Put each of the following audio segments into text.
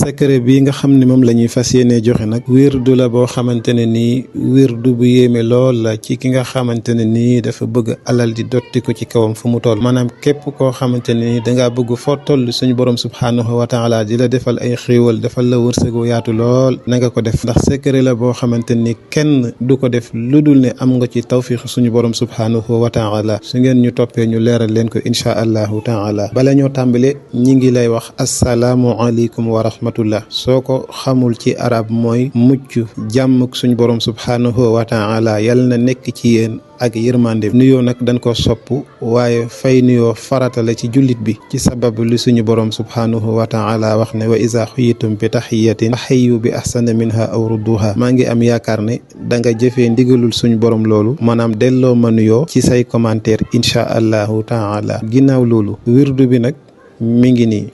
secret bi nga xam ne moom la ñuy fas yéenee joxe nag wirdu la boo xamante ne nii wirdu bu yéeme lool la ci ki nga xamante ne nii dafa bëgg alal di dotti ko ci kawam fu mu toll maanaam képp koo xamante ne nii dangaa bëgg foo toll suñu borom subhaanahu wa taala di la defal ay xéewal defal la wërsëgu yaatu lool na nga ko def ndax secret la boo xamante ni kenn du ko def lu dul ne am nga ci tawfiix suñu borom subhaanahu wa taala su ngeen ñu toppee ñu leeral leen ko inchaa allahu taala bala ñoo tàmbale ñi ngi lay wax assalaamu aleykum wa rahmatullah soo ko xamul ci arab mooy mucc jàmm suñu borom subhaanahu wa taala yal na nekk ci yéen ak yërmande nuyoo nag dañ ko sopp waaye fay nuyoo farata la ci jullit bi ci sabab li suñu borom subhaanahu wa taala wax ne wa iza xuyitum bi taxiyatin faxayu bi ahsana minha aw rudduha maa ngi am yaakaar ne da nga jëfee ndigalul suñu borom loolu maanaam delloo ma nuyoo ci say commentaire inchaa allahu taala ginnaaw loolu wirdu bi nag mi ngi nii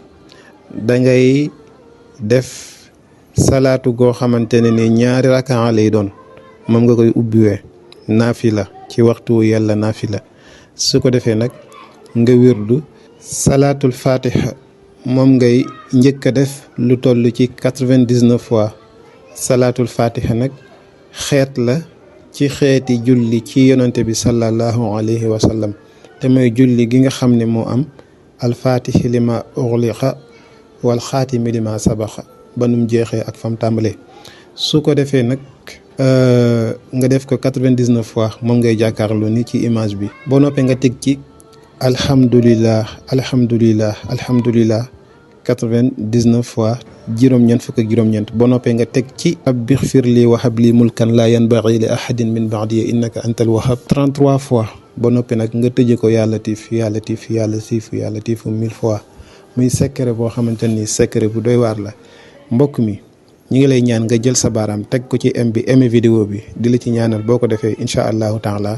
dangay def salaatu goo xamante ne ni ñaari rakaa lay doon moom nga koy ubbiwee naafila ci waxtu yàlla naafila su ko defee nag nga wirdu salaatul fatiha moom ngay njëkk a def lu toll ci 99 fois salaatul fatiha nag xeet la ci xeeti julli ci yonante bi sallallahu alayhi wa sallam te mooy julli gi nga xam ne moo am alfaatihi lima ughliqa wal xaatimi lima sabaxa ba num jeexee ak fam tàmbalee su ko defee nag nga def ko 99 fois moom ngay jàkkaarloo ni ci image bi boo noppee nga teg ci alhamdulillah alhamdulillah alhamdulillah 99 fois juróom-ñeent fukk ak juróom-ñeent boo noppee nga teg ci rabbi xfir li wa hab li mulkan la yanbaghi li ahadin min ba'di innaka antal wahhab 33 fois boo noppee nag nga tëje ko ya latif ya latif ya latif ya latif 1000 fois muy secret boo xamante ni secret bu doy waar la mbokk mi ñi ngi lay ñaan nga jël sa baaraam teg ko ci bi aimé vidéo bi di la ci ñaanal boo ko defee incha allahu taala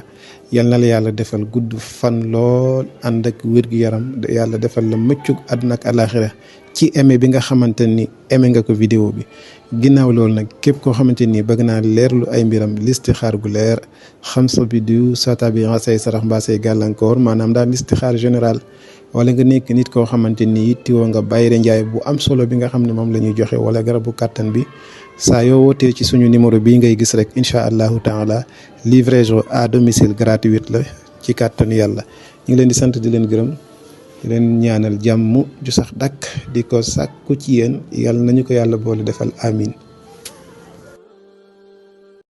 yal na la yàlla defal gudd fan lool ànd ak wér-gu-yaram yàlla defal la mëccug àdduna ak alaxira ci aimé bi nga xamante ni aimé nga ko vidéo bi ginnaaw loolu nag képp koo xamante ni bëgg naa leerlu ay mbiram listixaar gu leer xam sa bidiw sa tabian say sarax mbaa say gàllankoor maanaam daal listixaar général wala nga nekk nit koo xamante ni ittiwoo nga bayre njaay bu am solo bi nga xam ne moom la ñuy joxe wala garabu kàttan bi saa yoo wootee ci suñu numéro bii ngay gis rek incha allahu taala livraison à domicile gratuite la ci kàttanu yàlla ñu ngi leen di sant di leen gërëm di leen ñaanal jàmm ju sax dàkk di ko sàkku ci yéen yàlla nañu ko yàlla boole defal amin